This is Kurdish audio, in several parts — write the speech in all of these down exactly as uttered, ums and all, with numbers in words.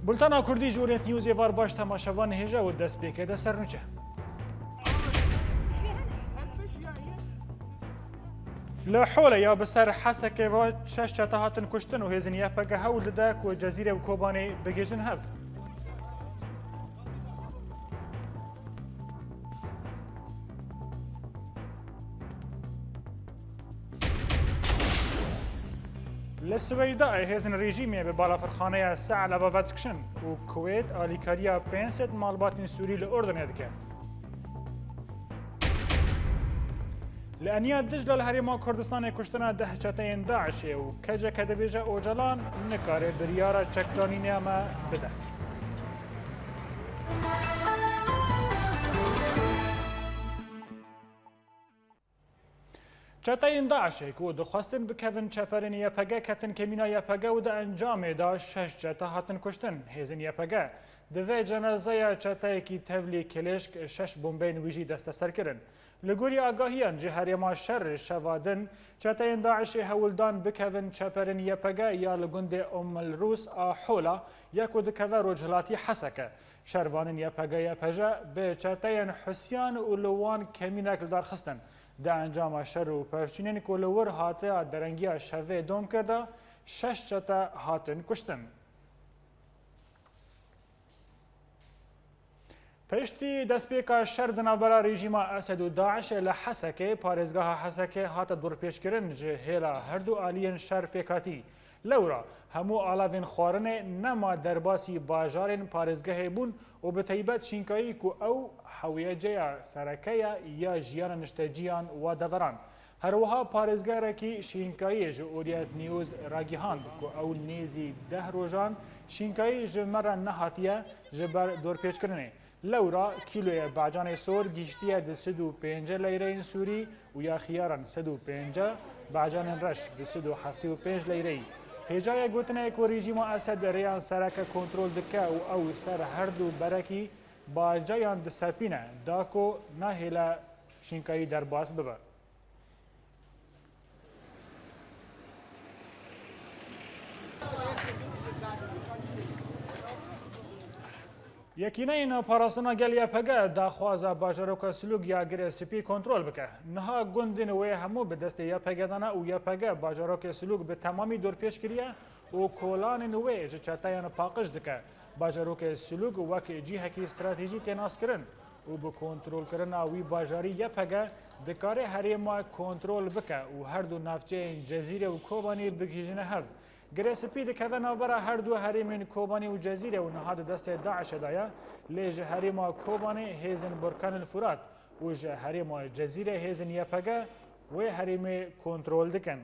Bultena Kurdî ji Orient News ê var baş temaşevan hêja û dest pê ke de sernûçe. Li Hole ya bi ser Hesekê ve şeş çete hatin kuştin û hêzên Y P G hewl dide ku Cezîre û Kobanê bigihîjin hev. Li Swêdayê hêzên rejîmê bi balafirxaneya Se'laba vedikişin û Kuwêt alîkariya pênc sed malbatên Sûrî li Urdunê dike. Li Eniya Dicla li Herêma Kurdistanê kuştina deh çeteyên DAIŞê û K C K dibêje Ocalan nikare biryara çekdanînê me bide. Çeteyên DAIŞê ku dixwestin bikevin çeperên Y P G ketin kemîna Y P G û di encamê de şeş çete hatin kuştin. Hêzên Y P G di vê cenazeya çeteyekî tevlî kilêşk şeş bombeyên wî jî desteser kirin. Li gorî agahiyan ji herêma şer şeva din, çeteyên DAIŞê hewl dan bikevin çeperên Y P G ya li gundê Umm el Rûs a Hola ya ku dikeve rojhilatî Heseke. Şervanên Y P G Y P J bi çeteyên Husyan û li wan kemînek li dar xistin. Di encama şer û pevçûnên ku li wir hatiya derengiya şevê dom kir de, şeş çete hatin kuştin. Piştî destpêka şer di navbera rejîma Esed û DAIŞê li Hesekê, parêzgeha Hesekê hate dorpêçkirin, ji hêla her du aliyên şer pêk hatî. Lewra hemû alavên xwarinê nema derbasî bajarên parêzgehê bûn û bi taybet şînkayî ku ew hewiyeceya sereke ye ya jiyana nişteciyan wa deveran. Her wiha parêzgerekî şînkayiyê ji Orient News ragihand ku ew nêzî deh rojan şînkayî ji me re nehatiye ji ber dorpêçkirinê. Lewra kîloyê bacanê sor gihiştiye du sed û pêncî leyreyên Sûrî û ya xiyaran sed û pêncî, bacanên reş du sed û heftê û pênc leyreyî. Hêjayê gotinê ku rejîma Esed rêyan sereke kontrol dike û ew ser her du berekî bacayan disepîne, da ku nahêle şînkayî derbas bibe. Yekîneyên Parastina Gel Y P G daxwaza bajaroka Silûg ya Girê Spî kontrol bike. Niha gundên wê hemû bi destê Y P G de ne û Y P G bajarokê Silûg bi temamî dorpêç kiriye û kolanên wê ji çeteyên paqij dike. Bajarokê Silûg wek cihekî stratejî tê naskirin û bi kontrolkirina wî bajarî Y P G dikare herêma kontrol bike û her du navçeyên Cezîre û Kobanê bigihîjine hev. Girê Spî dikeve navbera her du herêmên Kobanê û Cezîre û niha di destê DAIŞê de ye, lê ji herêma Kobanê hêzên Burkan el Furat û ji herêma Cezîre hêzên Y P G wê herêmê kontrol dikin.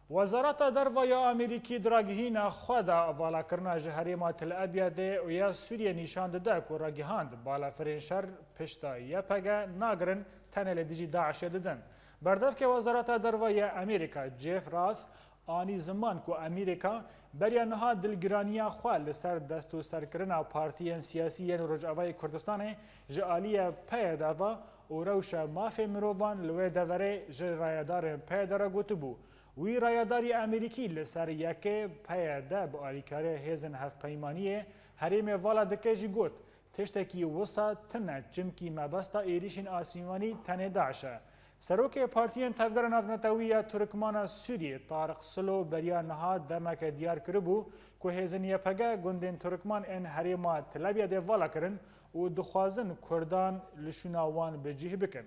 Wezareta Derve ya Amerîkî di ragihîna xwe de valakirina ji herêma Til Ebyadê û ya Sûriyê nîşan dide ku ragihand balafirên şer pişta Y P G nagirin, tenê li dijî DAIŞê didin. Berdevkê Wezareta Derve ya Amerîka Jeff Roth anî ziman ku Amerîka beriya niha dilgiraniya xwe li ser dest û serkirina partiyên siyasî yên Rojavayê Kurdistanê ji aliyê P Y D ve û rewşa mafê mirovan li wê deverê ji rayedarên P Y D re gotibû. Wî rayedarî Amerîkî li ser yekê P Y D bi alîkariyê hêzên hevpeymaniyê herêmê vala dike jî got, tiştekî wisa tune, çimkî mebesta êrîşên asîmanî tenê DAIŞ e. Serokê Partiyên Tevgera Navnetewî ya Turkmana Sûriyê Tariq Silo beriya niha demeke diyar kiribû ku hêzên Y P G gundên Turkman ên herêma Til Ebyadê vala kirin û dixwazin Kurdan li şûna wan bi cih bikin.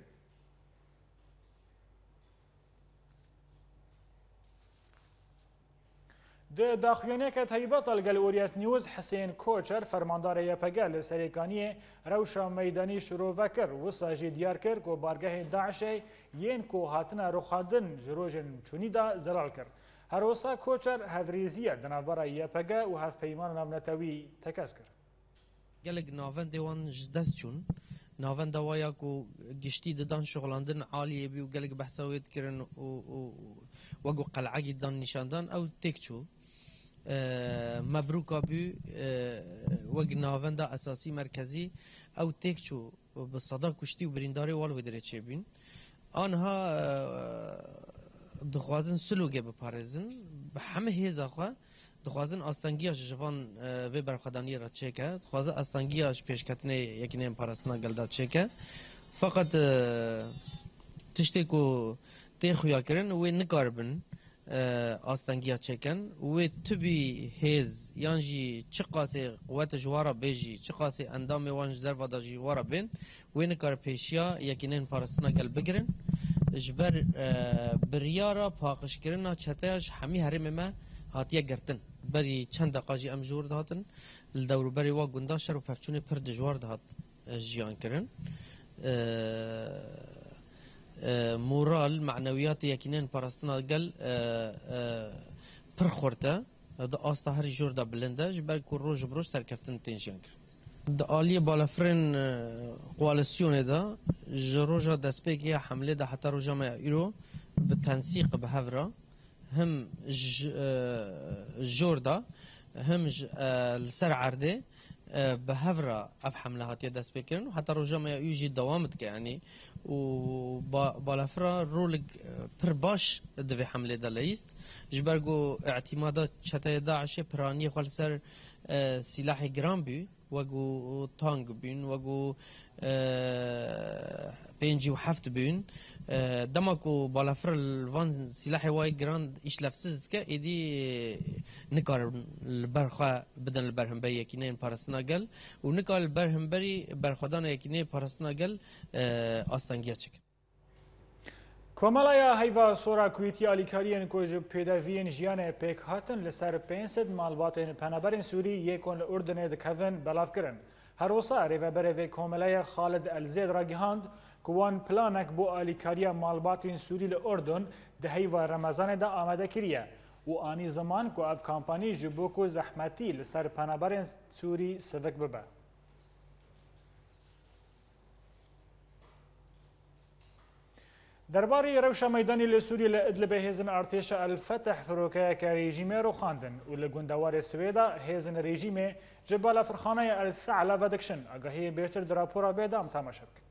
Di daxuyaniyeke taybet li gel Orient News, Hisên Koçer, fermandarê Y P G li Serêkaniyê rewşa meydanî şirove kir. Wisa jî diyar kir ku bargehên DAIŞê yên ku hatine rûxandin ji rojên çûnî de zelal kir. Her wisa Koçer hevrêziye di navbera Y P G û hevpeymana navnetewî tekez kir. Gelek navendê wan ji dest çûn. Navenda wa ya ku giştî didan şixulandin aliyê bî û gelek behsa wê dikirin û, û, û wek ku qel'egî didan nîşandan, ew têk çû. Eee, Mebrûka bû, e, wek navenda esasî merkezî ew têk çû, bi seda kuştî û birîndarê wal wê dirê çêbûn. Anha, e, dixwazin silogê biparêzin, bi hemî hêza xwe dixwazin astengiya ji van, e, vê berxwedaniyê re çêke, dixwaze astengiya ji pêşketinê Yekîneyên Parastina Gel de çêke. Feqet, e, tiştê ku tê xuya kirin, wê nikaribin, e, astengiya çêkin. Wê tubî hêz yan jî çiqasê quwet ji wa re bê jî, çiqasê endamê wan ji derva de jî wa re bên, wê nikare pêşiya Yekîneyên Parastina Gel bigirin. Ji ber, e, biryara paqijkirina çeteya ji hemî herêmê me hatiye girtin. Berî çend deqa jî em ji wir dihatin, li dewrûberê wa gunda şer û pevçûnê pir dijwar dihat, e, jiyan kirin. E, e, moral, manewiyatê Yekîneyên Parastina Gel, e, e, pir xurt e. Di asta herî jor de bilind e, ji ber ku roj bi roj serkeftin tên jiyan kirin. Di aliyê balafirên, e, koalîsyonê de ji roja destpêkê ya hemlê de heta roja me ya îro bi tensîq bi hev re him ji, e, jor de him ji, e, li ser erdê, e, bi hev re ev hemle hatiye destpêkirin û heta roja me ya îro jî dewam dike, yanî û ba-, balafira rolek, e, pir baş di vê hemlê de leyîst. Ji ber ku îtîmada çeteyê DAIŞê piraniyê xwe li ser, e, sîlahê giran bû, wek ku tank bûn, wek ku, e, pêncî û heft bûn. E, dema ku balafir li van sîlahê wayê giran îşlevsiz dike, êdî nikarin li ber xwe bidin li ber hemberî Yekîneyên Parastina Gel û nikarin li ber hemberî berxwedana Yekîneyên Parastina Gel, e, astengiya çêkin. Komela ya Heyva Sora Kuwîtî alîkariyên ku ji pêdeviyên jiyanê pêk hatin li ser pênc sed malbatên penaberên Sûrî yê ku li Urdunê dikevin belav kirin. Her wisa rêveberê vê komeleyê Xalid El Zêd ragihand ku wan planek bo alîkariya malbatên Sûrî li Urdun di heyva Remezanê de amade kiriye û anî ziman ku ev kampanî ji bo ku zehmetî li ser penaberên Sûrî sivik bibe. Derbarî rewşa meydanî li Sûriyê li Idlibê hêzên artêşa El Feteh firokeyeke rejîmê rûxandin û li gundewarê Swêda hêzên rejîmê ji balafirxaneya El Tha'la vedikişin. Agahiyên bêhtir di rapora bê de em temaşe bikin.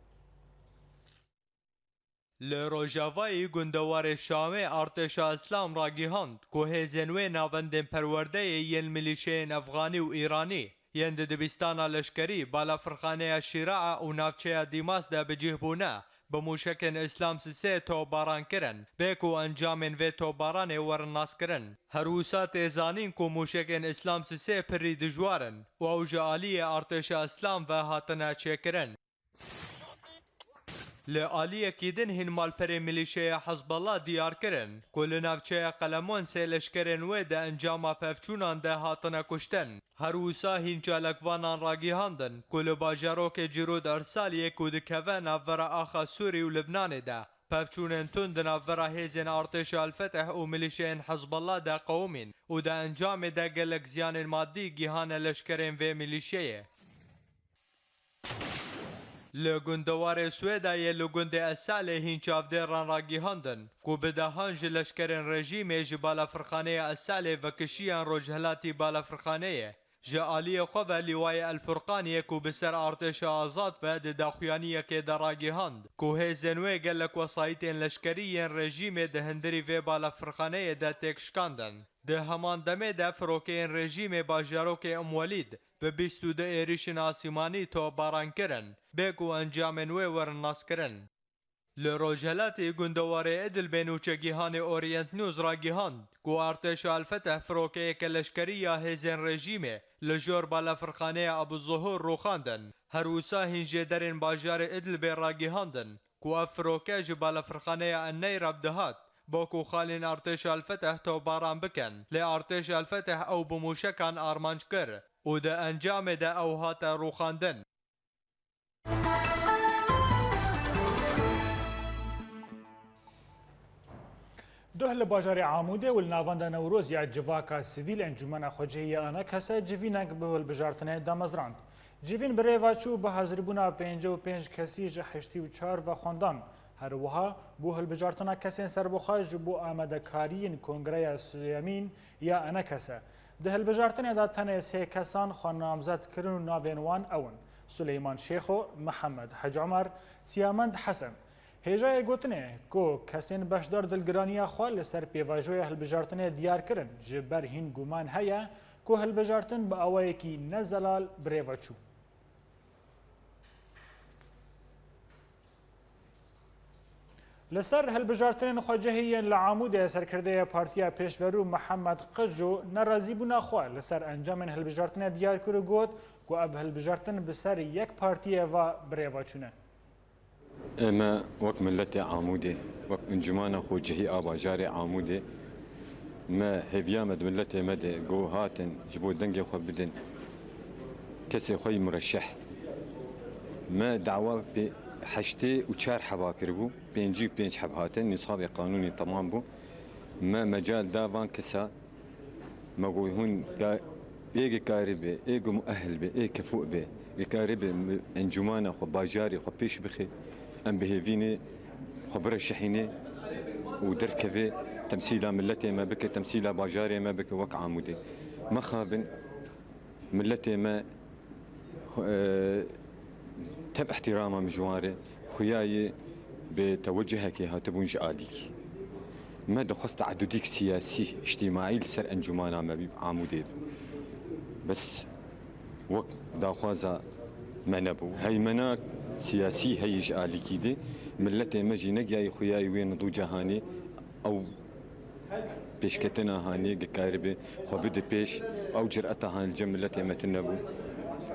Li rojavayî gundewarê Şamê artêşa Îslam ragihand ku hêzên wê navendên perwerdeyê yên milîşeyên efxanî û îranî yên di dibistana leşkerî balafirxaneya Şîraa û navçeya Dîmas de bi cih bûne, bi mûşekên Îslam sisê topbaran kirin, bê ku encamên vê topbaranê werin naskirin. Her wisa tê zanîn ku mûşekên Îslam sisê pirî dijwar in û ew ji aliyê artêşa Îslam ve hatine çêkirin. Li aliyekî din hîn malperên milîşeya Hizbullah diyar kirin ku li navçeya Qelemon sê leşkerên wê di encama pevçûnan de hatine kuştin. Her wisa hîn çalakvanan ragihandin ku li bajarokê Cirûd Ersaliyê ku dikeve navbera axa Sûrî û Libnanê de, pevçûnên tund di navbera hêzên artêşa El-Feteh û milîşeyên Hizbullah de qewimîn û di encamê de gelek ziyanên madî gihane leşkerên vê milîşeyê. Li gundewarê Swêdayê li gundê Esalê hîn çavdêran ragihandin ku bi dehan ji leşkerên rejîmê ji balafirxaneya Esalê vekişiyan rojhilatî balafirxaneyê. Ji aliyê xwe ve Lîwayê El Furqaniyê ku bi ser artêşa azad ve di daxuyaniyekê de ragihand ku hêzên wê gelek wesayîtên leşkerî yên rejîmê di hundirî vê balafirxaneyê de têk şikandin. Di heman demê de firokeyên rejîmê bajarokê Umwelîd bi bîst û du êrîşên asîmanî topbaran kirin, bê ku encamên wê werin naskirin. Li rojhilatê gundewarê Idlibê nûçegihanê Orient News ragihand ku artêşa El-Feteh firokeyeke leşkerî ya hêzên rejîmê li jor balafirxaneya Abu Zuhur rûxandin. Her wisa hîn jêderên bajarê Idlibê ragihandin ku ev firoke ji balafirxaneya El-Neyrab dihat, bo ku xalên artêşa El-Feteh topbaran bikin, lê artêşa El-Feteh ew bi mûşekan armanc kir û di encamê de ew hate rûxandin. Duh li bajarê Amûdê û li navenda Newroz ya civaka sivîl Encûmena Xwecihî ya Enekese civînek bi hilbijartinê damezrand. Civîn bi rê ve çû bi hazîrbûna pêncî û pênc kesî ji heştî û çar vexwendan. Her wiha bû hilbijartina kesên serbixwe ji bo amadekariyên Kongreya Sêyemîn ya Enekese. Di hilbijartinê de tenê sê kesan xwe namzet kirin û navên wan ew in: Suleyman Şêxo, Mihemed Hec Omer, Siyamend Hesen. Hêjayê gotinê ku kesên beşdar dilgiraniya xwe li ser pêvajoya hilbijartinê diyar kirin, ji ber hîn guman heye ku hilbijartin bi awayekî ne zelal bi rê ve çû. Li ser hilbijartinên xwecihî yên li Amûdê serkirdeyê Partiya Pêşverû Mihemed Qico nerazîbûna xwe li ser encamên hilbijartinê diyar kir û got ku ev hilbijartin bi ser yek partiyê ve bi rê ve çûne. Ê me wek miletê Amûdê, wek encûmana xwecihî a bajarê Amûdê, me hêviya me di miletê me de got, hatin ji bo dengê xwe bidin kesê xwe yî mureşeh. Me dawa pê heştê û çar heba kiribû, pêncî û pênc heb hatin, nîsabê qanûnê temam bû. Me mecal da van kesa, me got hûn ka-, ê gikarî be, ê ku muehil be, ê kefû be, gikarî be mi-, encûmana xwe, bajarê xwe pêş bixe, em bi hêvî ne xwe bireşehîne û derkeve temsîla miletê me bike, temsîla bajarê me bike wek Amûdê. Mexabin miletê me, e, tev îhtîrama min ji wan re, xuya ye bi tewecihekê hatibûn ji alîkî. Me dixwest teadudîk siyasî, îctîmaî li ser encûmana me bî, Amûdê bî. Bes wek daxwaza me nebû. Heymenak siyasî heye ji alîkî de, miletê me jî negiyayî xuyayî wê nidûca hanê. Ew pêşketina hanê gikaribê xwe bide pêş, ew cireta han li cem miletê me tune bû.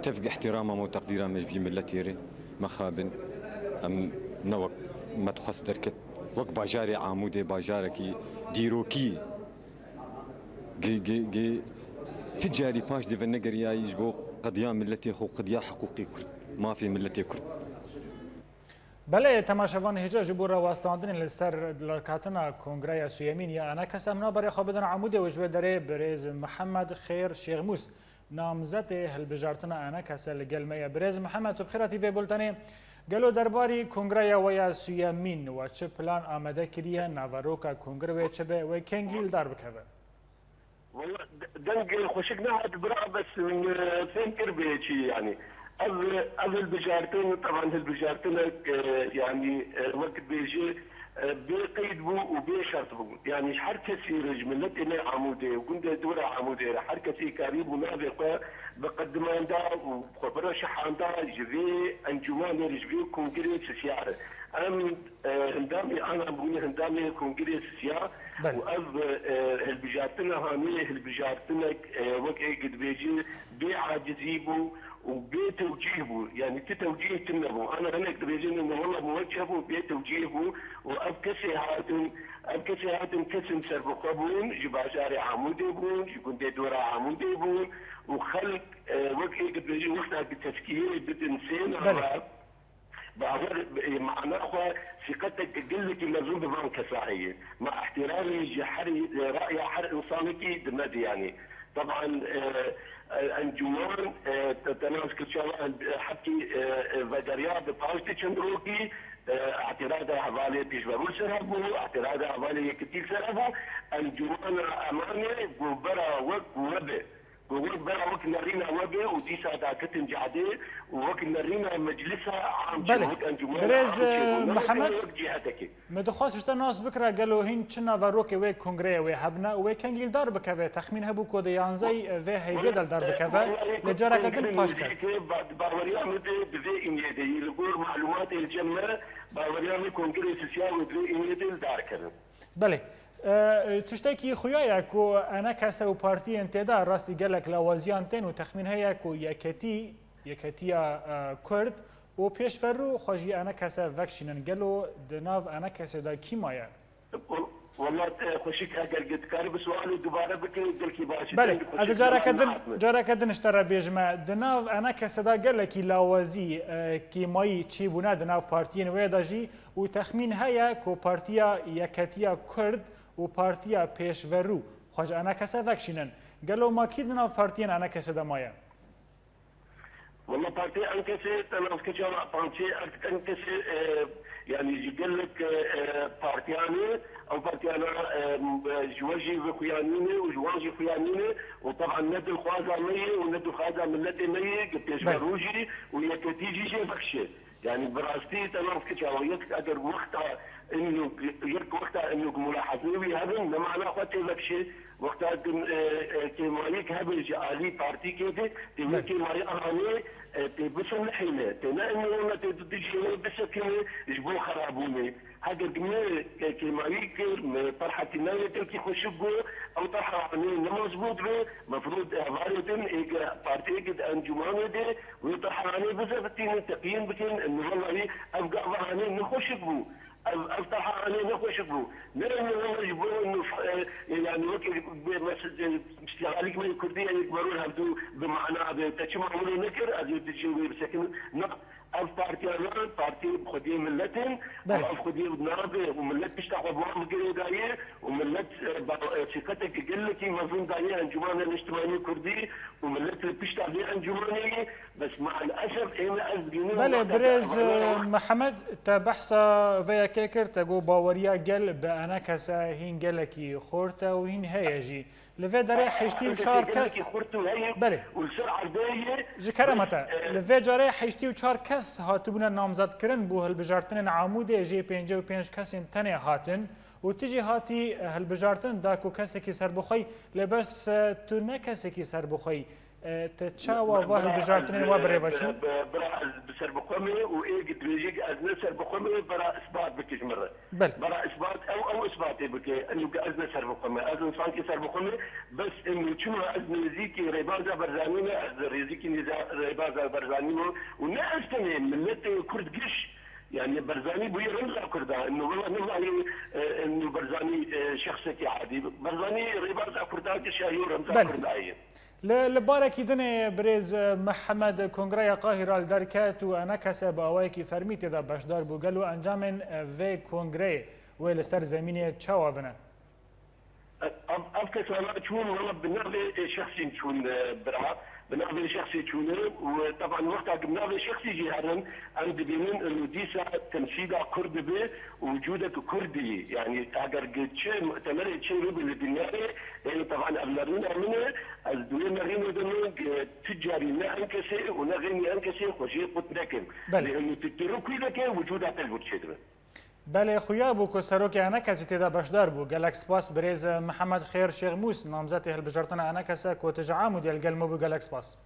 Tevg îhtîrama me û teqdîra me ji vî miletê re mexabin. Em ne wek me dixwest derket, wek bajarê Amûdê, bajarekî dîrokî, gi, gi, gi, ti carî paş de venegeriyayî ji bo qediya miletê xwe, qediya hiqûqê Kurd, mafê miletê Kurd. Belê, temaşevan, hêja ji bo rawestandinê li ser derketina Kongreya Suyemîn ya Enekese, em navberê xwe bidin Amûdê û ji wê derê birêz Mihemed Xêr Şêxmûs, namzetê hilbijartina Enekese, li gel me ye. Birêz Mihemed, tu bi xêr hatî vê bultenê. Gelo derbarî Kongreya we ya Suyemîn we çi plan amade kiriye? Naveroka Kongre wê çi be? Wê kengî li dar bikeve? Wala de-, deng xweşik nehat bira, bes min, e, fêm kir bê çi, yanî. Ev, ev hilbijartin, teban hilbijartinek, e, yanî, e, wek dibêje, e, bê qeyd bû û bê şert bû. Yanî ji her kesî re, ji miletê me Amûdê û gundê dora Amûdê re her kesî karîbû navê xwe biqedimanda û xwe bireşehanda ji vê encûmanê re, ji vê kongirê sisya re. Em e, hindamê ana bûne hindamê Kongirê Sisiya Belê. Û ev, e, hilbijartina hanê hilbijartinek, e, wek ê ku dibêje bê acizî bû û bê tewcîh bû. Yanî ti tewcîh tune bû. Ana hinek dibêjin ne wela muweceh bû, bê tewcîh bû û ev kesê hatin, ev kesê hatin kesên serbixwe bûn, ji bajarê Amûdê bûn, ji gundê dora Amûdê bûn û xelk, e, wek ê ku dibêjin wexta ku teskiyê bidin sê Belê. nava, Bawer, e, mana xwe sîqetek gelekî mezin bi van kesa heye. Ma îhtîramî ji her, e, raya her însanekî di me de yanî. Teban, e, e, encûman, e, te, te nas kir çawa, e, hepkî, e, e, vegeriya bi paş de çend rokî, e, îtîrada hevalê pêşverû ser hebû, îtîrada hevalê yekitî ser hebû, encûmana emanê ku bera wek ku we be. Ku wek bera wek nerîna we be û dîsa daketin cadê û wek nerîna meclisa am çê, Belê. wek encûmena Birêz, am çê, e, û ne wek Mihemed, wek cîhetekê. Me dixwest ji te nas bikira, gelo hîn çi naverokê wê kongreyê wê hebne û wê kengî li dar bikeve? Texmîn hebû ku di yanzey vê heyvê de li dar bikeve, Wallahî, lê careke din kongrê paş ket. Nêzîkê ba-, baweriya min de di vê îniyê de yî, li gor malûmatê li cem me, baweriya min kongrê sisiya wê di vê îniyê de li dar kevin. Belê. E, tiştekî xuya ye ku enekese û partiyên tê de rastî gelek lawaziyan tên û texmîn heye ku yeketî, yeketiya, e, Kurd û pêşverû xwe jî enekese vekişînin. Gelo di nav enekesê de kî maye? Wela, e, xweşik, eger dikarî bi sualê dubare bike, gelkî baş e. Belê, deng xweşik ez ê careke din, hatime. Careke din ji te re bêjime. Di nav enekese de gelekî lawazî, e, kêmayî çêbûne di nav partiyên wê de jî. Û texmîn heye ku Partiya Yeketiya Kurd û Partiya Pêşverû xwe ji enekese vekişînin. Gelo ma kî di nav partiyên enekese de maye? Wela Partiya Enkesê, te nas kir çawa, Partiya Enkesê, e, Yanî ji gelek, e, e, partiyan e, ew partiyana, e, ji we jî vê xuyanî ne û ji wan jî xuyanî ne û teban ne dilxwaza me ye û ne dilxwaza miletê me ye, ki pêşverû jî û yeketî jî jê vekişe. Yanî bi rastî te nav kir çawa yek eger wexta inûk, yek wexta inûk mulahazê wî hebin, ne mana xwe tê vekişe. Wexta din, e, e, kêmayîk hebe ji alî partîkê de, tê wê kêmayî anê, e, tê bisilihîne. Tê ne ino me tê di dijî wê bisekine ji bo xerabûnê. Heger me, e, kêmayî kir, me terhekî nayê telkî xweşik got, ew terha anê ne mezbût be, mefrûd hevalê din ê ke partiyekê di encûmanê de wê terha anê bizevitînin, teqîn bikin, ino wellahî ev gava anê ne xweşik bû. Ev, ev teha anê ne xweşik bû. Ne ne wele ji bo inu, e, yani wekî bê mes-, e, îştîxalîk me kurdî, yani merûl hevdû bi mana be. Te çima wilo nekir, ez ê dijî wê bisekin. Na, ev partiya ne, partî xwediyê milletin, Belê. Ev xwediyê nabe û millet pişta xwe bi wan bigirê daye û millet, e, ba-, e, sîqeteke gelekî mezin daye encûmana niştimanî kurdî û millet li pişta vê encûmanê ye. Bes me'el esef ême ez dibînim Belê, wexta birêz, te e, Mihemed, te behsa vê yekê kir, te got baweriya gel bi enekese hîn gelekî xurt e û hîn heye jî. Li vê derê heştî û çar kes gelekî xurt û heye Belê. Û li ser erdê ye. Ji kerema te, e, li vê carê heştî û çar kes hatibûne namzetkirin bo hilbijartinên Amûdê, jê pêncî û pênc kesên tenê hatin û tu jî hatî, e, hilbijartin da ku kesekî serbixwe yî, lê bes, e, tu ne kesekî serbixwe yî. E, te çawa va hilbijartinên wa bi rê ve çûn? Bira ez bi serbixwe me û ê dibêjî ez ne serbixwe me, bira isbat bike ji min re. Belê. Bira isbat, ew, ew isbatê bike, eno ke ez ne serbixwe me. Ez insankî serbixwe me, bes eno çima ez nêzîkî rêbaza Barzanî me, ez rêzîkî nêza-, rêbaza Barzanî me û ne ez tenê, milletê Kurd giş, yani Barzanî bûye remza Kurda. Eno wela ne wayê, e, eno Barzanî, e, şexsekî adî. Barzanî rêbaza Kurda giş ya yo remza Belê. Kurda ye. Li, li barekî dinê birêz, e, Mihemed Kongreya Qahîra li derket û enekese bi awayekî fermî tê de beşdar bû. Gelo encamên, e, vê kongreyê wê li ser zemînê çawa bine? Ev, ev kesana çûn, wela bi navê, e, şexsîn çûn, e, bira. Bi navê şexsî çûne û, e, teban wexta bi navê şexsî jî herin, em dibînin û dîsa temsîla Kurd dibe û wicûdek Kurdî, yani eger gi çi mu'temerê çi rû bi li dinyayê, yani teban ev nerîna min e, ez di wê nerînê de min gi tu carî ne enkesê û ne xênî enkesê xwe jê qut nekim. Belê. Lê û tu tu rû kû deke wicûda te li wir çêdibe. Belê, xuya bû ku serokê enekesî tê de beşdar bû. Gelek spas birêz Mihemed Xêr Şêxmûs, namzetê hilbijartina enekese ku tu ji Amûdê li gel me bû, gelek spas.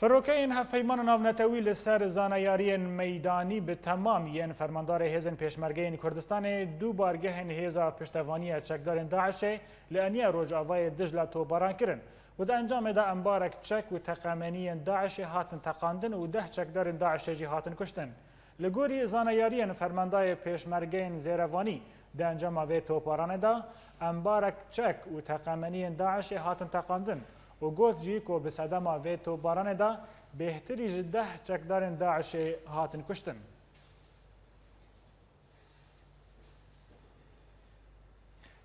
Firokeyên Hevpeymana Navnetewî li ser zaneyariyên meydanî bi temam yên fermandarê Hêzên Pêşmergeyên Kurdistanê du bargehên Hêza Piştevaniya Çekdarên DAIŞê li Eniya Rojavayê Dicla topbaran kirin û di encamê de embarek çek û teqemeniyên DAIŞê hatin teqandin û deh çekdarên DAIŞê jî hatin kuştin. Li gorî zaneyariyên fermandayê Pêşmergeyên Zêrevanî, di encama vê toparanê de embarek çek û teqemeniyên DAIŞê hatin teqandin û got jî ku bi sedema vê toparanê de bêhtirî ji deh çekdarên DAIŞê hatin kuştin.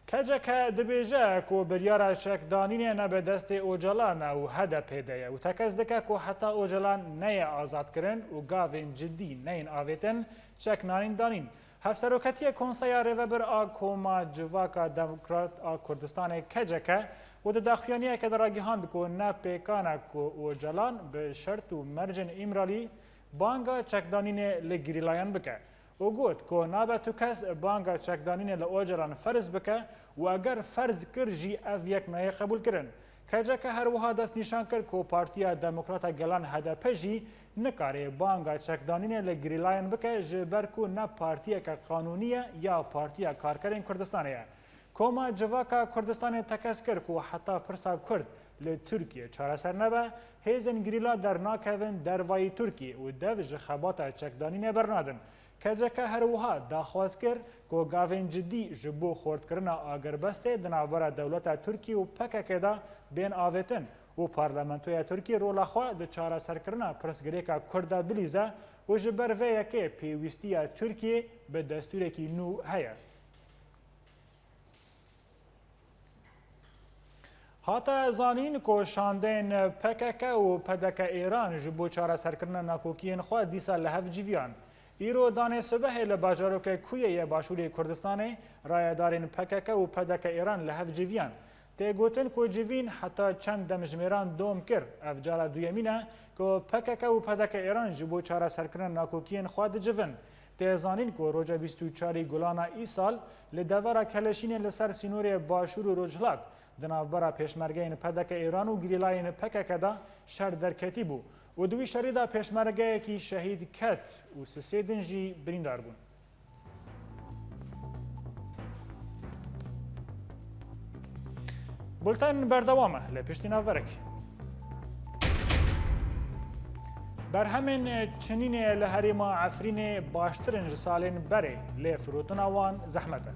K C K dibêje ku biryara çekdanînê ne bi destê Ocalan e û H D P de ye û tekez dike ku heta Ocalan neyê azadkirin û gavên cidî neyên avêtin, çek nanîn danîn. Hevseroketiyê Konseya Rêvebir a Koma Civaka Demokrat a Kurdistanê, K C K, û di daxuyaniyeke de ragihand ku ne pêkan e ku Ocalan bi şert û mercên Îmralî banga çekdanînê li gerîlayan bike. û got ku nabe tu kes banga çekdanînê li Ocalan ferz bike û eger ferz kir jî ev yek nayê qebûlkirin. K C K her wiha destnîşan kir ku Partiya Demokrata Gelan H D P jî nikare banga çekdanînê li gerîlayan bike ji ber ku ne partiyeke qanûnî ye ya Partiya Karkerên Kurdistanê ye. Koma Civaka Kurdistanê tekez kir ku heta pirsa Kurd li Tirkiye çareser nebe, hêzên gerîla dernakevin dervayî Tirkiye û dev ji xebata çekdanînê bernadin. K C K her wiha daxwaz kir ku gavên cidî ji bo xurtkirina agirbestê di navbera dewleta Tirkî û P K K de bên avêtin û Parlamentoya Tirkî rola xwe di çareserkirina pirsgirêka Kurda bilîze û ji ber vê yekê pêwîstiya Tirkiyê bi destûrekî nû heye. Hate zanîn ku şandeyên P K K û P D K Îran ji bo çareserkirina nakokiyên xwe dîsa li hev civiyan. Îro danê sibehê li bajarokê Kuyê yê başûrê Kurdistanê rayedarên P K K û P D K Îran li hev civiyan. Tê gotin ku civîn heta çend demjimêran dom kir. Ev cara duyemîn e ku P K K û P D K Îran ji bo çareserkirina nakokiyên xwe dicivin. Tê zanîn ku roja bîst û çarê Gulana îsal li devera Keleşînê li ser sînorê Başûr û Rojhilat di navbera pêşmergeyên P D K Îran û gerîlayên P K K de şer derketî bû û di wî şerî de pêşmergeyekî şehîd ket û sisê din jî birîndar bûn. Bulten berdewam e lê piştî navberek. Berhemên çinînê li herêma Efrînê baştir in ji salên berê, lê firotina wan zehmet e.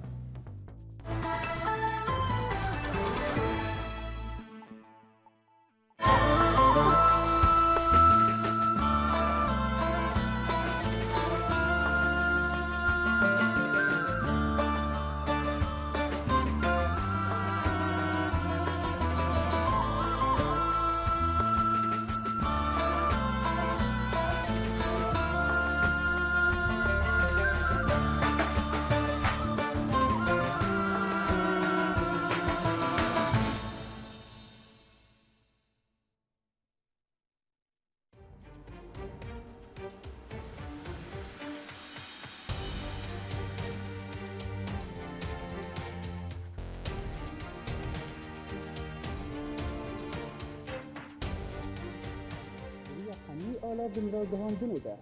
Di riya hemî ala vinragihandinê de.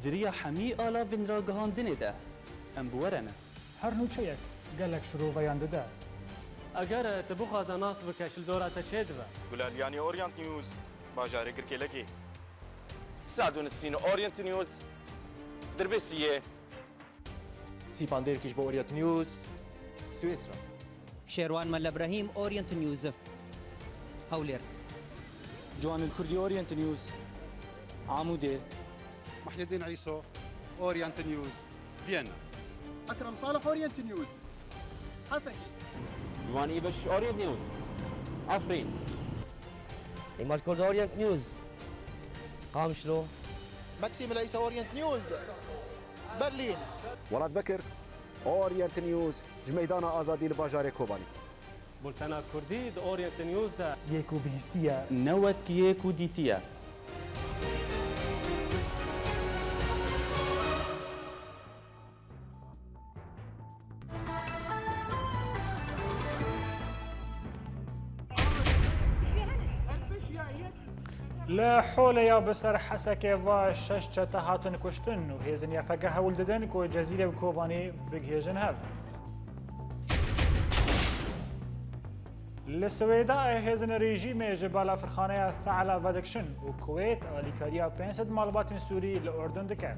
Di riya hemî ala vinragihandinê de. Em bi we re ne. Her nûçeyek gelek şiroveyan dide. Eger tu bixwaze nas bike, ji li dora te çêdibe. Gulal Yanî, Orient News, bajarê Girkêlekê. Sed û nîsîn Orient News, Dirbêsiyê. Sîpan Dêrkî ji bo Orient News, Swêsra. Şêrwan Melle Brahîm, Orient News, Hewlêr. Ciwanil Kurdî, Orient News, Amûdê. Muhyiddin Îso, Orient News, Viyana. Ekrem Salih, Orient News, Hesekî. Ciwanî Beşîş, Orient News, Efrîn. Îmaj Kurd, Orient News, Qamişlo. Maxim Leysa, Orient News, Berlîn. Welat Bekir, Orient News, ji Meydana Azadî li bajarê Kobanî. Bultena Kurdî di Orient News de. Yê ku bihîstiye. Ne wek yê ku dîtiye. Li Holê ya bi ser Hesekê ve şeş çete hatin kuştin û hêzên Y F G hewl didin ku Cezîrê û Kobanî bigihêjin hev. Li Swêda hêzên rejîmê ji balafirxaneya Tha'la vedikişin û Kuweyt alîkariya pênc sed malbatên Sûrî li Urdun dike.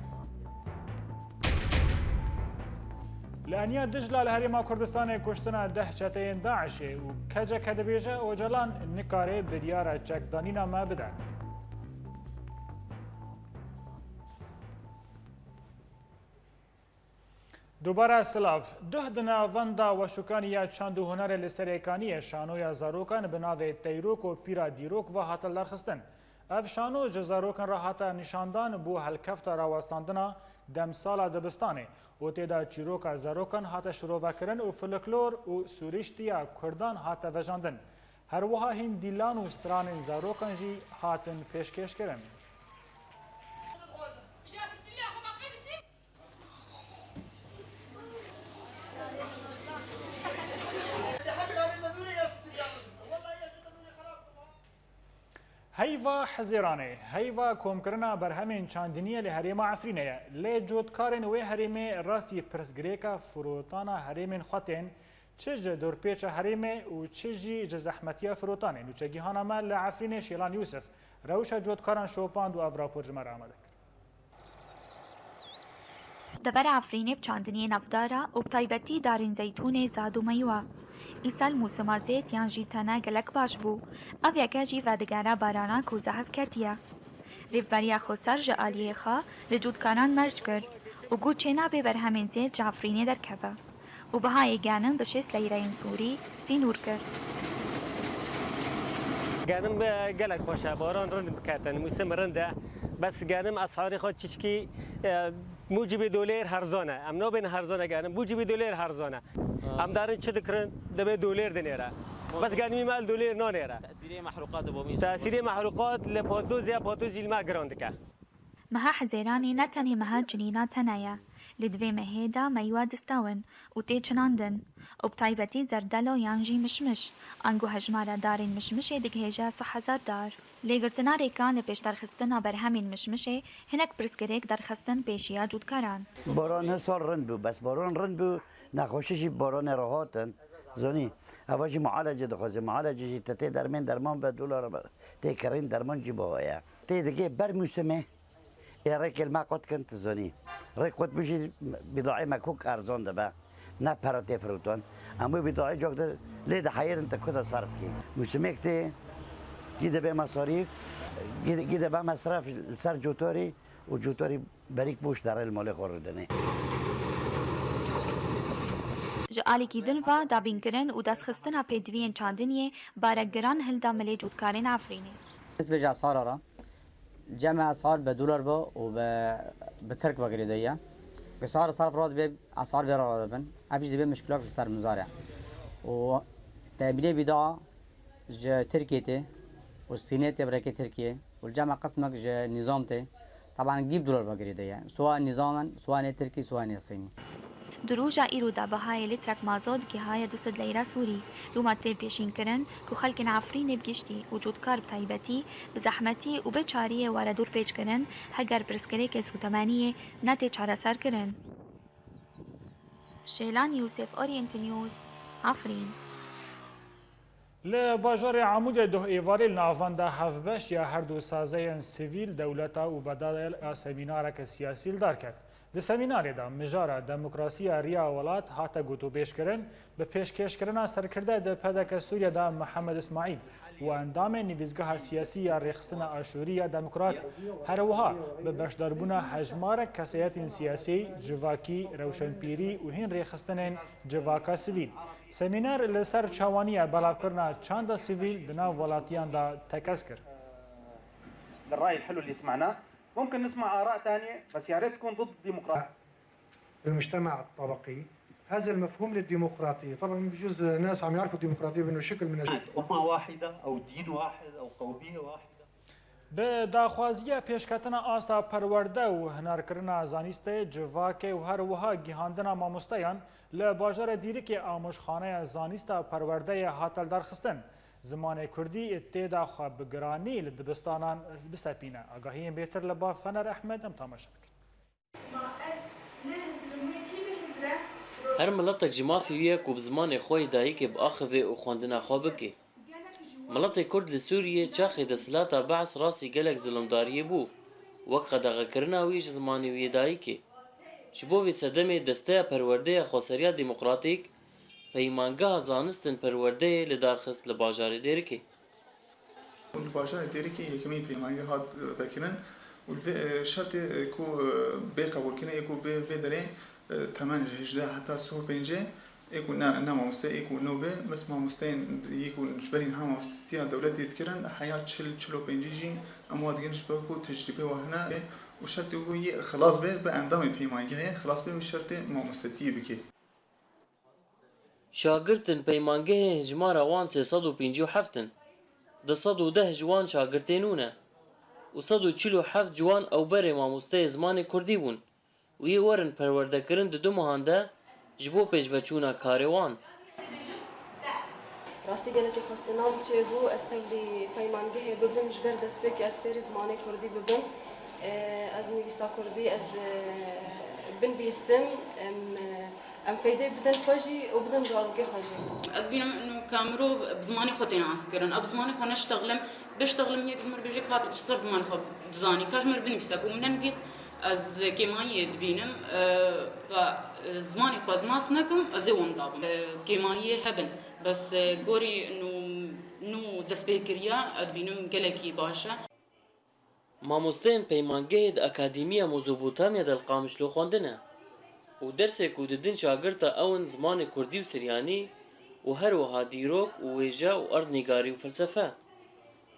Li Eniya Dicla li Herêma Kurdistanê kuştina deh çeteyên DAIŞê û K C K dibêje, Ocalan nikare biryara çekdanîna me bide. Dubare silav. Duh di navenda weşûkanî ya çand û hunerê li Serêkaniyê şanoya zarokan bi navê Teyrok û Pîra Dîrok ve hate lidarxistin. Ev şano ji zarokan re hate nîşandan bo helkefta rawestandina demsala dibistanê û tê de çîroka zarokan hate şirovekirin û folklor û sûrîştiya kurdan hate vejandin. Her wiha hîn dîlan û stranên zarokan jî hatin pêşkêşkirin. Heyva Hizêranê, heyva komkirina berhemên çandiniyê li herêma Efrînê ye. Lê cotkarên wê herêmê rastî pirsgirêka firotana herêmên xwe tên, çi ji dorpêça herêmê û çi jî ji zehmetiya firotanê. Nûçegihana me li Efrînê Şêlan Yûsif rewşa cotkaran şopand û ev rapor ji me re amade kir. Devera Efrînê bi çandiniyê navdar e û bi taybetî darên zeytûnê zad û meywe. Îsal mûsima zêd yan jî tene gelek baş bû. Ev yeke jî vedigere barana ku zehf ketiye. Rêvberiya Xweser ji aliyê xwe li cotkaran merc kir û got çênabe berhemên zêd ji Efrînê derkeve. û bihayê genim bi şêst leyreyên Sûrî sînor kir. Genim, e, gelek xweş e, baran rind biketin, mûsim rind e. Bes genim esarê xwe çiçkî, e, mûcibê dolêr herzan e. Em nabên herzan e genim, mûcibê dolêr herzan e. Em darin çi dikirin, dibê dolêr dinêre. Bes genimî me li dolêr nanêre. Tesîrê mehrûqat bo min. Tesîrê mehrûqat li pazdozê ya pazdozî li me giran dike. Meha Hezêranê ne tenê meha cinîna tene ye. Li di vê mehê de meywe distewin û tê çinandin û bi taybetî zerdelo yan jî mişmiş, ango hejmara darên mişmişê digihêje sih hezar dar. Lêgirtina rêkan li pêşderxistina berhemên mişmişê hinek pirsgirêk derxistin pêşiya cotkaran. Baran hi sal rind bû, bes baran rind bû, nexweşî jî baranê re hatin. Zonî, eva jî mualece dixwaze. Mualece jî te tê dermên derman be, dolar be, tê kirîn derman jî biha ye. Tê digê ber mûsimê. Ê rêkê li me qut kin, tu zonî. Rêk qut bû jî bîdaê me kok erzan dibe. Ne pere tê firotan. Em wê bîdaê cok de lê diheyirin, te ku de serf kî. Mûsimêk tê, gî dibe mesarîf, gî, gî dibe mesref li ser cotarî û cotarî berîk boş derê li malê xwe rûdinê. Ji alîkî din ve dabînkirin û destxistina pêdiviyên çandiniyê barek giran hilda milê cotkarên Efrînê. Nisbê ji esara re. Cem esar bi dolar ve û bi, bi Tirk ve girêdayî ye. Esar sarf re dibe, esar vê re re dibin. Ev jî dibe muşkilak li ser mizar e. Û te bîrê bîda ji Tirkiyê tê û Sînê tê bi rêkê Tirkiyê û li cem qismek ji nîzam tê. Taban gî bi dolar ve girêdayî ye. Siwa nîzam in, siwa nê Tirkî, siwa nê Sînî. Di roja îro de bihayê lîtrek mazot gihaye du sed leyra Sûrî. Loma tê pêşînkirin ku xelkên Efrînê bi giştî û cotkar bi taybetî bi zehmetî û bê çariyê were dorpêçkirin, heger pirsgirêkê sotemeniyê netê çareserkirin. Şêlan Yûsif, Orient News, Efrîn. Li bajarê Amûdê doh êvarê li navenda hevbeş ya her du sazeyên sivîl, dewleta û bedala semînareke siyasî li dar ket. Di semînarê de mijara demokrasiya riya welat hate gotûbêjkirin, bi pêşkêşkirina serkirde di P D K Sûriye de Mihemed Îsmaîl û endamên Nivîsgeha Siyasî ya Rêxistina Aşûrî ya Demokrat, her wiha bi beşdarbûna hejmarek kesayetên siyasî, civakî, rewşenpîrî û hîn rêxistinên civaka sivîl. Semîner li ser çawaniya belavkirina çanda sivîl di nav welatiyan de tekez kir. للرأي الحلو اللي سمعناه. ممكن نسمع آراء تانية، بس يا ريت تكون ضد الديمقراطية. المجتمع الطبقي. هذا المفهوم للديمقراطية، طبعًا بجوز الناس عم يعرفوا الديمقراطية بأنه شكل من أشكال. أمة واحدة أو دين واحد أو قومية واحدة. Bi daxwaziya pêşketina asta perwerde û hinarkirina zanîstê, civakê û her wiha gihandina mamosteyan li bajarê Dîrikê amoşxaneya zanîsta perwerdeyê hate lidarxistin. Zimanê kurdî tê de xwe bi giranî li dibistanan bisepîne. Agahiyên bêtir li ba Fener Ehmed em temaşe bikin. Her miletek ji mafê wî ye ku bi zimanê xwe yê dayikê biaxive û xwendina xwe bike. Miletê Kurd li Sûriyê çaxê desthilata Be's rastî gelek zilimdariyê bû, wek qedexekirina wî ji zimanê wî yê dayikê. Ji bo vê sedemê Desteya Perwerdeya Xweseriya Demokratîk peymangeha zanistin perwerdeyê li dar xist li bajarê Dêrikê. Li bajarê Dêrikê yekemîn peymangeh hat, e, vekirin û li vê, e, şertê, e, ku, e, bê qebûlkirinê ku bê vê derê, e, temen ji hejdeh heta sih û pêncê, ê ku ne, ne mamoste, ê ku nû be, bes mamosteyên yê ku ji berî niha mamostetiya dewletê dikirin, heya çil, çil û pêncî jî em wa digin ji ber ku tecrîbê wa hene û şertê ku yê xilas be, bi endamê peymangehê xilas be û şertê mamostetiyê bike. Şagirtên peymangehê hijmara wan sê sed û pêncî û heft in. Du sed û deh ji wan şagirtê nû ne û sed û çil û heft ji wan ew berê mamosteyê zimanê kurdî bûn û yê werin perwerdekirin di du mehan de ji bo pêşveçûna karê wan. Rastî gelekî xwestina min çêbû ez tevlî peymangehê bibim, ji ber destpêkê ez fêrî zimanê kurdî bibim. Ez nivîsa kurdî ez binivîsim. Em, em feydê bidin xwe jî û bidin zarokê xwe jî. Ez dibînim ino ka mirov bi zimanê xwe tê naskirin. Ez bi zimanê xwe neştexlim, biştexlim yek ji mir bêje ka tu çi ser zimanê xwe dizanî, ka ji mir binivîse ku min nenivîst. Ez kêmayiyê dibînim, e, ve, e, zimanê xwe ez nas nekim, ez ê wenda bim. E, kêmayiyê hebin, bes, e, gorî nû, nû destpêkiriya, ez dibînim gelekî baş e. Mamosteyên peymangehê di Akademiya Mezopotamya de li Qamişlo xwendine û dersê ku didin şagirta ew in zimanê kurdî û siryanî û her wiha dîrok û wêje û erdnîgarî û felsefe.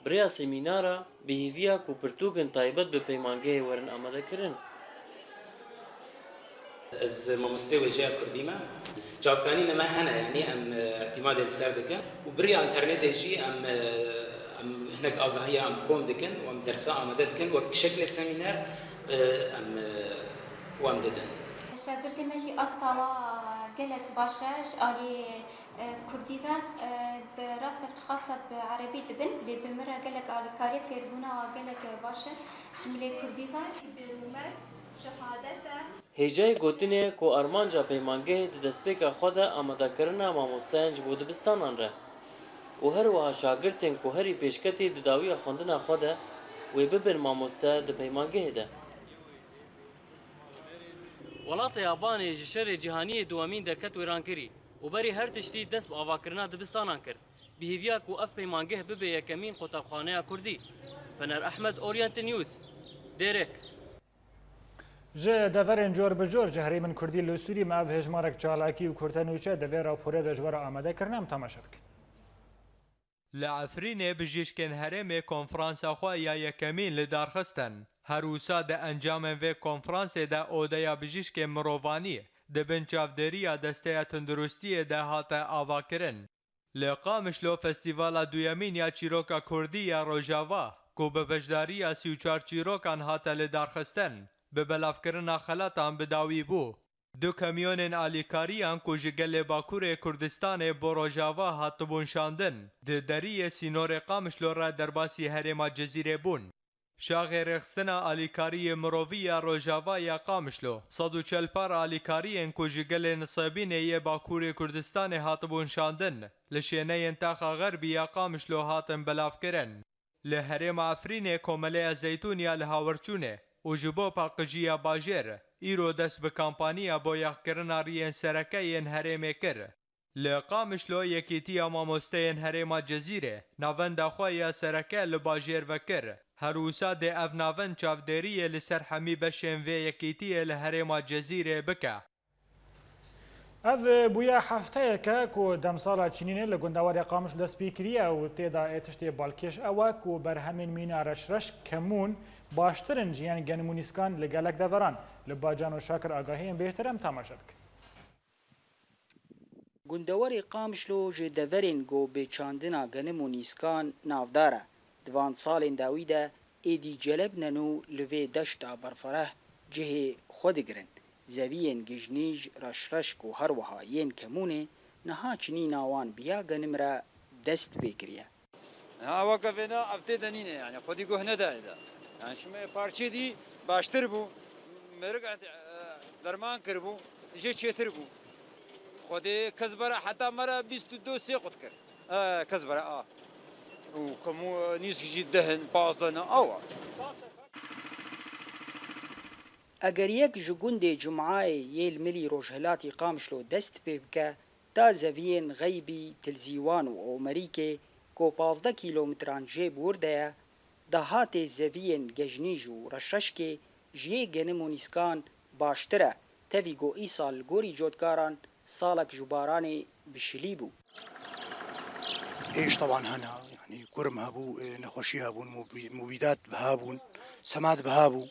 Bi rêya semînara bi hêviya ku pirtûkên taybet bi peymangehê werin amadekirin. Ez mamostê wêjeya kurdî me. Çavkanîna me hene, yanî em, e, îtîmadê li ser dikin û bi rêya înternetê jî em, e, em hinek agahiya em kom dikin û em dersa amade dikin wek şeklê semîner, e, em, e, wan didin. Şagirtê me jî asta wa gelek baş e ji alî, e, kurdî ve, e, bi rastî çiqasa bi erebî dibin, lê bi min re gelek alîkarî fêrbûna wa gelek baş e ji milê kurdî ve. Hêjayî gotinê ye ku armanca peymangehê di destpêka xwe de amadekirina mamosteyan ji bo dibistanan re û her wiha şagirtên ku herî pêşketî di dawiya xwendina xwe de wê bibin mamoste di peymangehê de. Welatê Yabanê ji şerê cîhanî yê duwemîn derket wêrankirî û berî her tiştî dest bi avakirina dibistanan kir, bi hêviya ku ev peymangeh bibe yekemîn qutabxaneya kurdî. Fener Ehmed, Orient News, Dêrek. Ji deverên cor bi cor ji herêmên kurdî li Sûrî me ev hêjmarek çalakî û kurtenûçe di vê raporê de ji we re amade kirine, em temaşe bikin. Li Efrînê bijîşkên herêmê konferansa xwe ya yekemîn li dar xistin. Her wisa di encamên vê konferansê de odeya bijîşkên mirovanî di bin çavdêriya Desteya Tunduristiyê de hate avakirin. Li Qamişlo festîvala duyemîn ya çîroka kurdî ya Rojava, ku bi beşdariya sî û çar çîrokan hate lidarxistin, bi belavkirina xelatan bi dawî bû. Du kamyonên alîkariyan ku ji gelê Bakurê Kurdistanê bo Rojava hatibûn şandin, di deriyê sînorê Qamişlo re derbasî herêma Cezîrê bûn. Şaxê rêxistina alîkariyê mirovî ya Rojava ya Qamişlo, sed û çel par alîkariyên ku ji gelê Nisêbînê yê Bakurê Kurdistanê hatibûn şandin, li şêneyên taxa Xerbî ya Qamişlo hatin belavkirin. Li herêma Efrînê Komeleya Zeytûn ya li Hawirçûnê û ji bo paqijiya bajêr, îro dest bi kampaniya boyaxkirina riyên sereke yên herêmê kir. Li Qamişlo Yekîtiya Mamosteyên Herêma Cezîrê navenda xwe ya sereke li bajêr vekir. Her wisa dê ev navend çavdêriyê li ser hemî beşên vê yekîtiyê li herêma Cezîrê bike. Ev bûye hefteyeke ku demsala çinînê li gundewarê Qamişlo dest pê kiriye û tê de ê tiştê balkêş ew e ku berhemên mîna reşreş, kemûn, baştir in ji yên genim û nîskan li gelek deveran. Li ba Cano Şakir agahiyên bêhtir em temaşe bikin. Gundewarê Qamişlo ji deverên ku bi çandina genim û nîskan navdar e. Di van salên dawî de êdî celebne nû li vê deşta berfereh cihê xwe digirin. Zeviyên gijnîj, reşreşk û her wiha yên kemûnê niha çinîna wan bi ya genim re dest pê kiriye. Ha, weke vêna ev tê de nîne, yani xwedî guh nedaye de. Yani şime parçê dî baştir bû, merik ent-, e, derman kiribû, jê çêtir bû. Xwedê kezbera heta me re bîst û du sê qut kir. E, kezbera a. Û kemû nîsk jî dehin, pazdeh ne awa. Eger yek ji gundê Cum'ayê yê li milî rojhilatî Qamişlo dest pê bike, ta zeviyên Xeybî, Tilzîwan û Omerîkê ku pazdeh kîlometran jê bi wir de ye, dahatê zeviyên gejnîj û reşreşkê ji yê genim û nîskan baştir e, tevî ku îsal li gorî cotkaran salek ji baranê bi şilî bû. Êş teban hene, yanî kurm hebû, e, nexweşî hebûn, mubî-, mubîdat biha bûn, semad biha bû.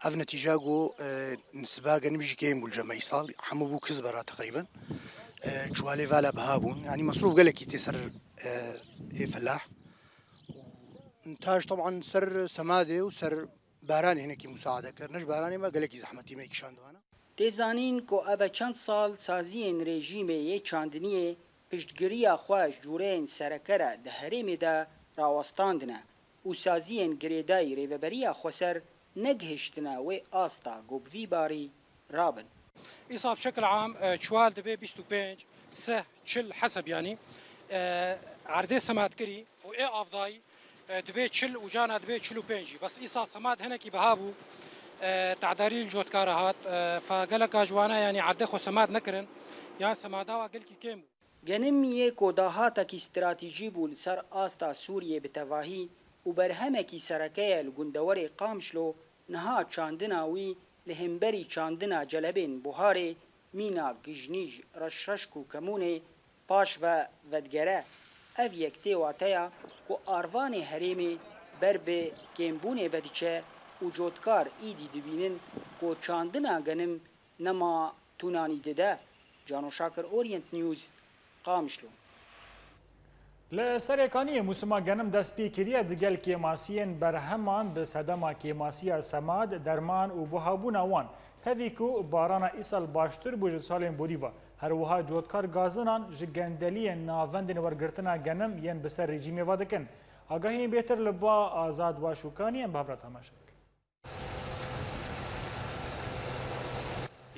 Ev netîca ku, e, nisiba genim jî kêm bû li cem îsal, hemû bû kizbera teqrîben. E, çuwalê vala biha bûn. Yanî mesrûf gelekî tê ser, e, ê felah. Û ntaj teban ser semadê û ser baranê hinekî musaade kir. Ne ji baranê me gelekî zehmetî me kişand vana. Tê zanîn ku ev e çend sal saziyên rejîmê yê çandiniyê piştgiriya xwe ji cûreyên sereke re di herêmê de rawestandine û saziyên girêdayî Rêveberiya Xweser negihiştine wê asta ku bi vî barî rabin. Îsal bi şekil am, e, çuwal dibe bîst û pênc, seh, çil heseb yanî, e, erdê semadkirî û ê avdayî, e, dibe çil û cana dibe çil û pênc jî. Bes îsal semad hinekî biha bû, e, tedarî li cotkara hat, e, fa geleka ji wana yanî erdê xwe semad nekirin, yan semada wa gelkî kêm bû. Genim yê ku dahatekî stratejî bû li ser asta Sûriyê bi tevahî û berhemekî sereke ye li gundewarê Qamişlo, niha çandina wî li hemberî çandina celebên buharê, mîna gijnîj, reşreşk û kemûnê paş ve vedigere. Ev yek tê wateya ku arvanê herêmê ber bi kêmbûnê ve diçe û cotkar îdî dibînin ku çandina genim nema tûnanî dide. Cano Şakir, Orient News, Qamişlo. Li Serêkaniyê mûsima genim dest pê kiriye, digel kêmasiyên berheman bi sedema kêmasiya semad, derman û buhabûna wan, tevî ku barana îsal baştir bû ji salên borî ve. Her wiha cotkar gazinan ji gendeliyên navendên wergirtina genim yên bi ser rejîmê ve dikin. Agahiyên bêtir li ba Azad Başûkanî em bi hev re temaşe bikin.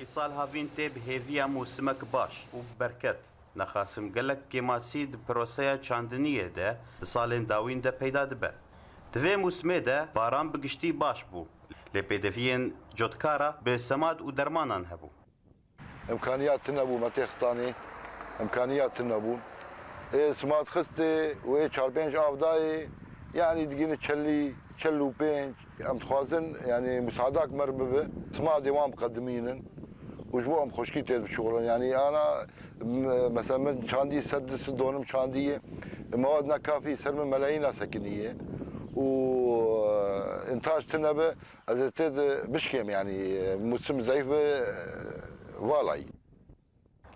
Îsal havîn tê bi hêviya mûsimek baş û bi berket. Nexasim gelek kêmasî di proseya çandiniyê de di salên dawîn de peyda dibe. Di vê mûsimê de baran bi giştî baş bû, lê pêdeviyên cotkara bi semad û dermanan hebû. Îmkaniyat tune bû, me tê xistanê, îmkaniyat tune bû. Ê simat xistê û ê çar pênc av dayê, yanî digihîne çelî, çel û pênc. Em dixwazin, yanî, musaadak me re bibe, simadê wan biqedimînin û ji bo em xweşkî tê dibişuxulin. Yanî, ana, m-, mesela min çandî sed du sed donim çandî ye, mewad nekafî ser min melayîna sekiniye û, e, întac tune be, ez ê tê de bişkêm, yanî, e, mûsim zeyf be, e, valayî.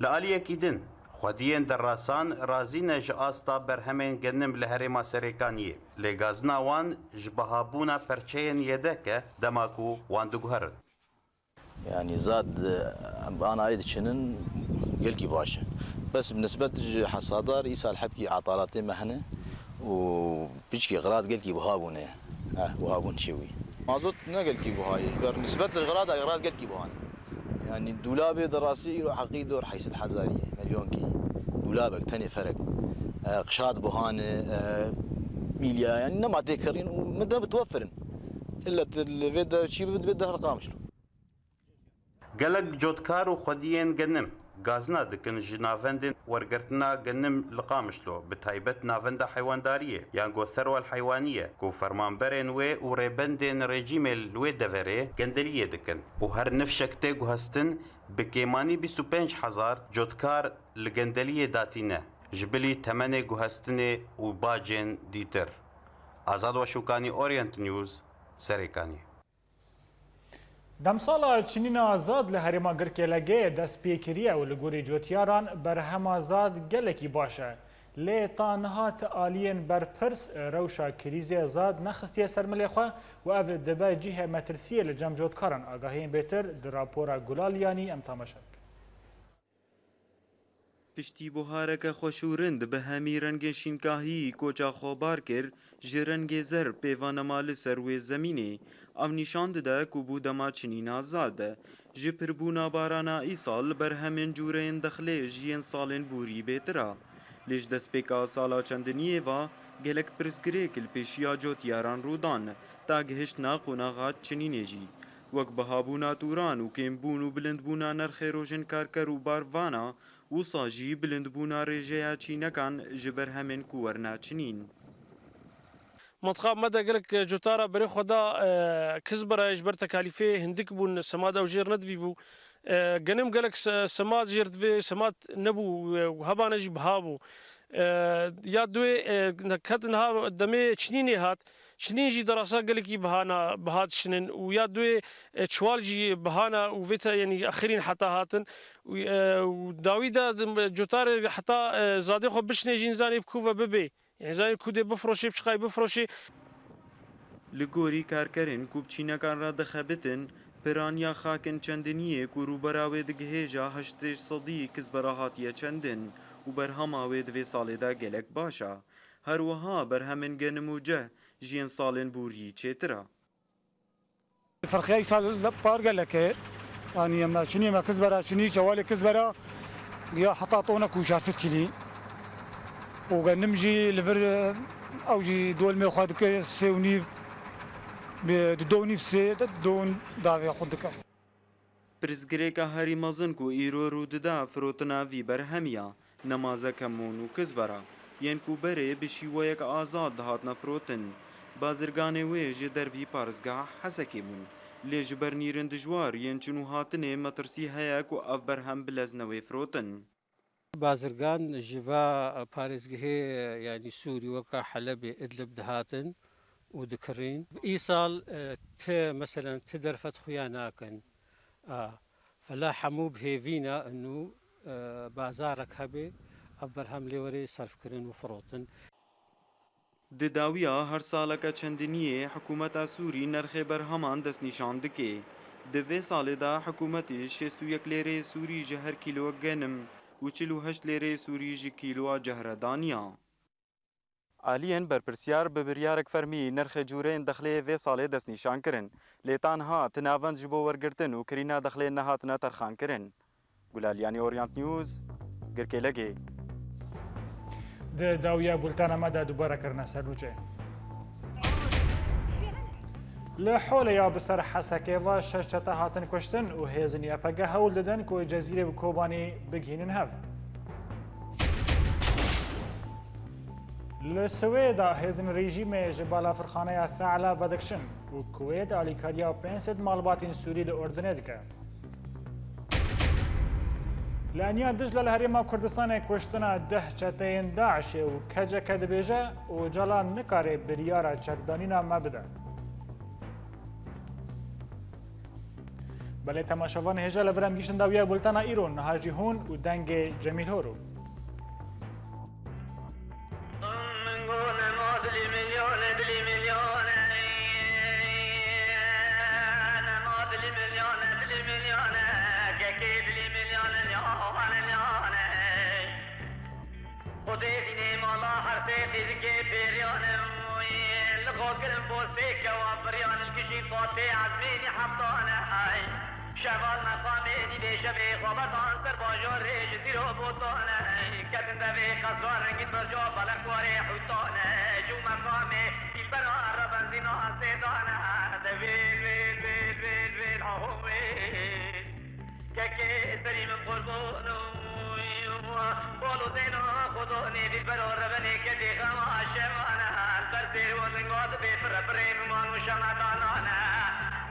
Li aliyekî din, xwediyên derasan razî ne ji asta berhemên genim li herêma Serêkaniyê, lê gazina wan ji bihabûna perçeyên yedek e dema ku wan diguherin. Yanî zad, em anayê diçinin gelkî baş e. Bes bi nisbet ji hesadar îsal hebkî etalatê me hene û piçkî xirad gelkî biha bûne. Eh, wiha bûn çêwî. Mazot ne gelkî buha ye. Ji ber nisbet li xirada, xirad gelkî buha ne. Yanî dûlabê di rastî îro heqî dor heyşt sed hezarî ye, milyonkî. Dûlabek tenê ferek. E, qişat buha ne, e, mîlya, yanî nema têkerîn û ne bitwefirin. Illet li vê de çî bibe, dibe de her Qamişlo. Gelek cotkar û xwediyên genim gazina dikin ji navendên wergirtina genim li Qamişlo, bi taybet navenda heywandariyê, yan ku Serwel Heywanî ye, ku fermanberên wê û rêbendên rejîmê li wê deverê gendeliyê dikin û her nifşek tê guhestin, bi kêmanî bîst û pênc hezar cotkar li gendeliyê datîne, ji bilî temenê guhestinê û bacên dîtir. Azad Weşûkanî, Orient News, Serêkanî. Demsala çinîna zad li herêma Girkêlegê dest pê kiriye û li gorî cotyaran berhema zad gelekî baş e. Lê ta niha ti aliyên berpirs rewşa krîzê zad nexistiye ser milê xwe û ev dibe cihê metirsiyê li cem cotkaran. Agahiyên bêtir di rapora Gulal Yanî em temaşe bikin. Piştî buhareke xweş û rind bi hemî rengên şînkahî koça xwe bar kir, ji rengê zer pêva nema li ser wê zemînê. Ev nîşan dide ku bû dema çinîna zad e. Ji pirbûna barana îsal berhemên cûreyên dexlê ji yên salên bûrî bêtir e. Lê ji destpêka sala çendiniyê ve gelek pirsgirêk li pêşiya cotyaran rû dan, ta gihiştina qonaxa çinînê jî. Wek bihabûna tûran û kêmbûn û bilindbûna nirxê rojên karker û barvana, wisa jî bilindbûna rêjeya çînekan ji berhemên ku werna çinîn. Mantiqa me de gelek cotara berê xwe da, e, Kizbera ji ber tekalîfê hindik bûn, semad ew jêr nedivîbû. E, genim gelek se-, semad jêr divê, semad nebû, e, û hebane jî biha bû. E, ya duê, e, ne-, ket niha demê çinînê hat. Çinîn jî derasa gelekî bihana, biha dişinin û ya duê, e, çiwal jî bihana û vê te, yanî axirîn heta hatin. Û, e, û dawî de dim-, cotarê heta, e, zadê xwe bişinê jî nizanê bi ku ve bibê. Yanî nizanê ku dê bifroşê, bi çiqayî bifroşê. Li gorî karkerên ku bi çînekan re dixebitin, piraniya xakin çendiniyê ku rûbera wê digihêja heştê sedî Kizbera hatiye çendin û berhema wê di vê salê de gelek baş e. Her wiha berhemên genim û ceh ji yên salên bûrî çêtir e. Ferqiya îsal par gelek e. Yanî em çinî me Kizbera çinî, çewalê Kizbera ya heta tonek û çar sed kîlî. Û genim jî li vir, ew jî dolmê xwe dike sê û nîv, bi du û nîv sê, du davê xwe dike. Pirsgirêka herî mezin ku îro rû dida firotina vî berhemî ya, nemaze kemûn û Kizbera, yên ku berê bi şîweyek azad dihatine firotin. Bazirganê wê ji dervî parêzgeha Hesekê bûn, lê ji ber nîrên dijwar yên çin û hatinê metirsî heye ku ev berhem bi lez newê firotin. Bazirgan ji va parêzgehê, yanî Sûrî weka Helebê, Idlib dihatin û dikirîn. Îsal, e, ti, meselen, ti derfet xuya nakin. A, fela hemû bi hêvî ne, û, e, bazarek hebe, ev berhem lê were serfkirin û firotin. Di dawiya her saleke çendiniyê hikûmeta Sûrî nirxê berheman destnîşan dike. Di vê salê de hikûmetî şêst û yek lêreyê Sûrî ji her kîloyek genim û çil û heşt lêreyê Sûrî ji kîloya cehre daniya. Aliyên berpirsiyar bi biryarek fermî nirxê cûreyên dexlê vê salê destnîşan kirin. Lê ta niha ti navend ji bo wergirtin û kirîna dexlê nehatine terxankirin. Gulaliyanî, Orient News, Girkêlegê. Di dawiya bultena me de dubare kirine ser nûçeyê. Li Holê ya bi ser Hesekê ve şeş çete hatin kuştin û hêzên Y P G hewl didin ku Cezîrê bi Kobanî bigihînin hev. Li Swêda hêzên rejîmê ji balafirxaneya Fe'la vedikişin û Kuwêt alîkariya pênc sed malbatên Sûrî li Urdinê dike. Li Eniya Dicla li Herêma Kurdistanê kuştina deh çeteyên DAIŞê û K C K dibêje, Ocalan nikare biryara çekdanîna me bide. Belê temaşevan, hêja li vir em gihîştin dawiya bultena îro, niha jî hûn û dengê Cemîl Horo. Min got nema dilî milyone, dilî milyone. Nema dilî milyone, dilî milyone. Kekê dilî milyone, liyane, liyane. Xwedê dînê mala her sê qîzikê pêriyane. Li xwe kirin bo sê kewa firyan, li kişî patê ezmênî heftane. Şeval meqamê dî bê şevê xwe berdan ser bajarê ji dîro botane. Ketin devê qesra rengîn berca belek warê hûtane. Cû meqamê dîlbera re benzîna sêdane. De vêl, vêl, vêl, vêl, vêl, aho wêl. Kekê serî min qurban û balo zeyna xwedonê dîlbera rebenê kedê xema şevane. Li ber sêr û linga dibê pire pirê min û şemetanane.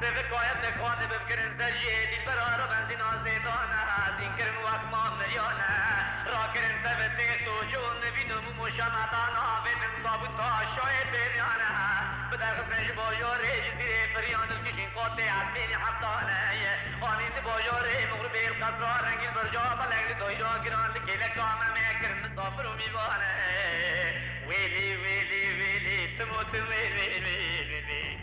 Sêvik kayet li xwedê bibkirin ser jê dîlbera re benzîna zêdane. Zîn kirin wek ma miryane. Rakirin seve têr to ji û nivîn û mû şemetana. Vê min zabûn ta şayê pêryane. Biderxistin ji bajarê ji dîrê firyan li kişîn qotê ezmênî heftane. Anîn di bajarê mixribê li qesra rengîn berca belek li doyra giran li kêleka me me kirin misafir û mîvane. Wêlî, wêlî, wêlî, tim û tim wêl, wêl, wêl, wêl, wêl.